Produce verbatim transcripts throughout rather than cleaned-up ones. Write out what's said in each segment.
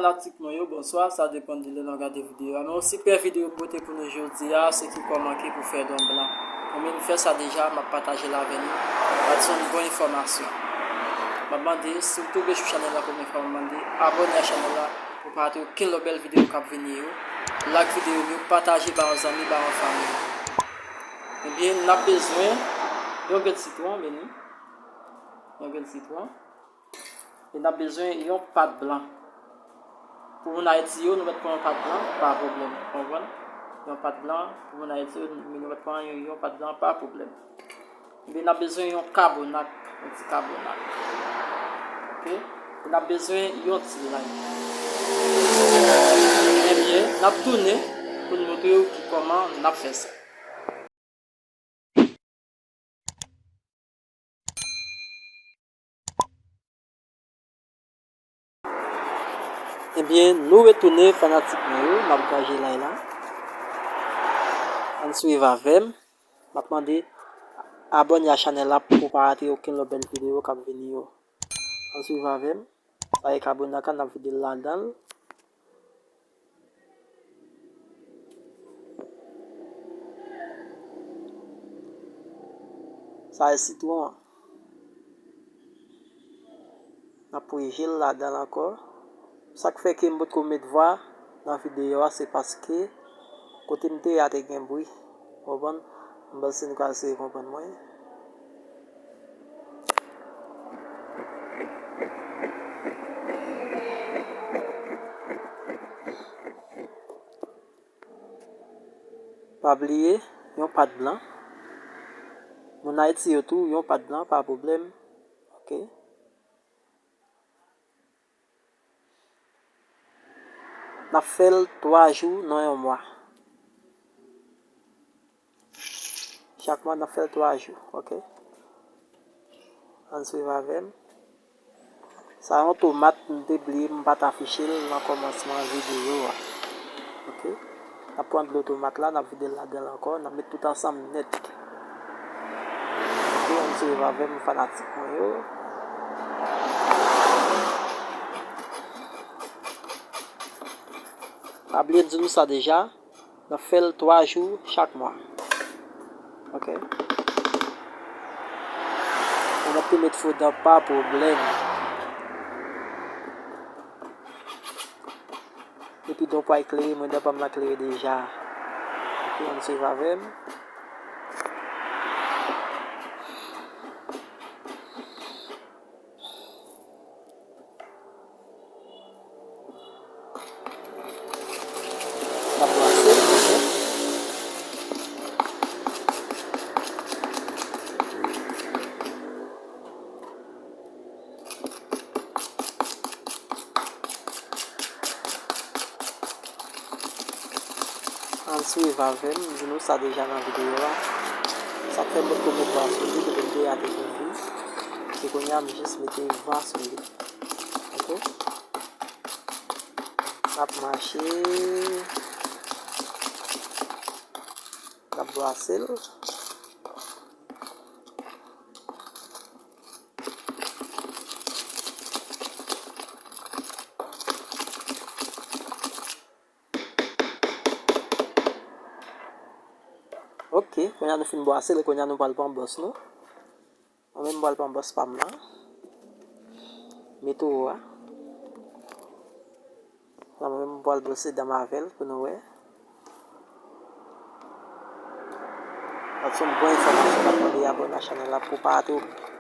Fanatik mwen yo, bonswa, sa depann de lè n ap gade videyo a. Men yon sipè videyo m pote pou nou jodi a, se ki kòman ki pou fè don blan. Mwen menm m fè sa deja, m ap pataje l avè nou. Sa se yon bon enfòmasyon. M ap mande, si w tonbe sou chanèl la premye fwa, m ap mande abòne a chanèl la pou pa rate okenn lòt bèl videyo k ap vini yo. Like videyo m yo, pataje ba yon zanmi, ba yon fanmi. Ebyen, n ap bezwen yon grenn sitwon, men ni yon grenn sitwon. E n ap bezwen yon pat blan. Pou moun Ayiti yo, nou mèt pran yon pat blan, pa pwoblèm. Konprann? Yon pat blan, pou moun Ayiti yo, nou mèt pran yon, yon pat blan, pa pwoblèm. Ebyen, n ap bezwen yon kabonak, yon ti kabonak. Oke? E n ap bezwen yon ti lay. Ebyen, n ap tounen pou n montre w ki kòman n ap fè sa. Ebyen, nou retounen, fanatik mwen yo, n ap gaje lay la. Ann swiv avè m. M ap mande abòne a chanèl la pou pa rate okenn lòt bèl videyo k ap vini yo. Ann swiv avè m. Sa e kabonak la, n ap vide l ladan l. Sa e sitwon an. N ap pwije l ladan l ankò. Sa k fè ke m potko met vwa nan videyo a, se paske kote m te ye a te gen bri. Konprann? M panse nou ka eseye konprann mwen. Pa bliye, yon pat blan. Moun Ayiti yo tou, yon pat blan, pa pwoblèm. Oke. N ap fè l twa jou nan yon mwa. Chak mwa, n ap fè l twa jou, oke? Ann swiv avè m. Sa yon tomat, m te bliye, m pa t afiche l nan kòmansman videyo a. Oke? N ap pran dlo tomat la, n ap vide l ladan l ankò, n ap met tout ansanm nèt. Oke, ann swiv avè m, fanatik mwen yo. Pa bliye m di nou sa deja, n ap fè l twa jou chak mwa. Oke. Mwen mèt tou met fo dan, pa pwoblèm. Epi don pa klere, mwen dan pa m la klere deja. Epi ann swiv avè m. N ap brase l, oke. Ann swiv avè m, m di nou sa deja nan videyo a. Sa k fè m potko met vwa sou li, kote m te ye a te gen bri. Se kounye a m jis mete vwa sou li. Oke? N ap mache. N ap brase l. Oke, kounye a nou fin brase l, kounye a nou pral pran bwòs nou. Mwen menm m pral pran bwòs pa m nan. Metwo a. Mwen menm m pral bwose dan m avè l pou nou wè. Sa se yon bon enfòmasyon, m ap mande abòne a chanèl la pou pa rate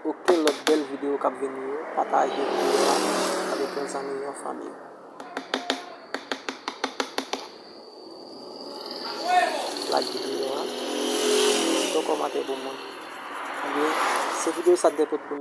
okenn lòt bèl videyo k ap vini yo. Pataje videyo a avèk yon zanmi, yon fanmi. Like videyo a. Kite yon kòmantè pou mwen. Ebyen, se videyo sa te pote pou nou.